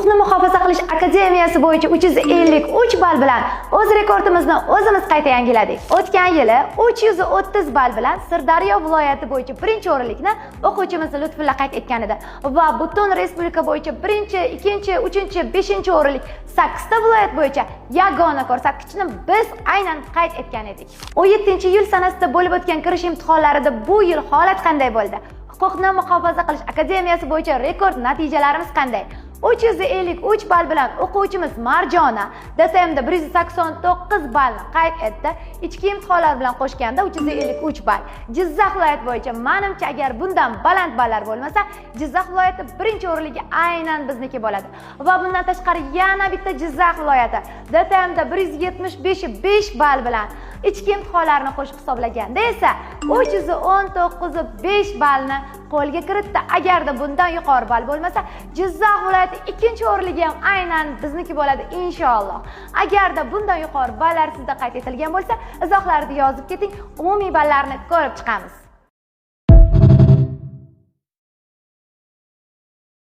Huquqni muhofaza qilish akademiyasi bo'yicha 353 ball bilan o'z rekordimizni o'zimiz qayta yangiladik. O'tgan yili 330 ball bilan Sirdaryo viloyati bo'yicha birinchi o'rinlikni o'quvchimiz Lutfulla qayd etgan edi va butun respublika bo'yicha birinchi, ikkinchi, uchinchi, beshinchi o'rinlik 8 ta viloyat bo'yicha yagona ko'rsatkichni biz aynan qayd etgan edik. 17-iyul sanasida bo'lib o'tgan kirish imtihonlarida bu yil holat qanday bo'ldi? Huquqni muhofaza qilish akademiyasi bo'yicha rekord natijalarimiz qanday? 353 ball bilan o'quvchimiz Marjona DTMda 189 ballni qayd etdi. Ichki imtihonlar bilan qo'shganda 353 ball. Jizzax viloyati bo'yicha manimcha, agar bundan baland ballar bo'lmasa, Jizzax viloyati birinchi o'rinligi aynan bizniki bo'ladi. Va bundan tashqari yana bitta Jizzax viloyati DTMda 175,5 ball bilan, ichki imtihonlarni qo'shib hisoblaganda esa 319,5 ballni qo'lga kiritdi. Agarda bundan yuqori ball bo'lmasa, Jizzax viloyati ikkinchi o'rinligi ham aynan bizniki bo'ladi, inshaalloh. Agarda bundan yuqori ballar sizda qayd etilgan bo'lsa, izohlarda yozib keting, umumiy ballarni ko'rib chiqamiz.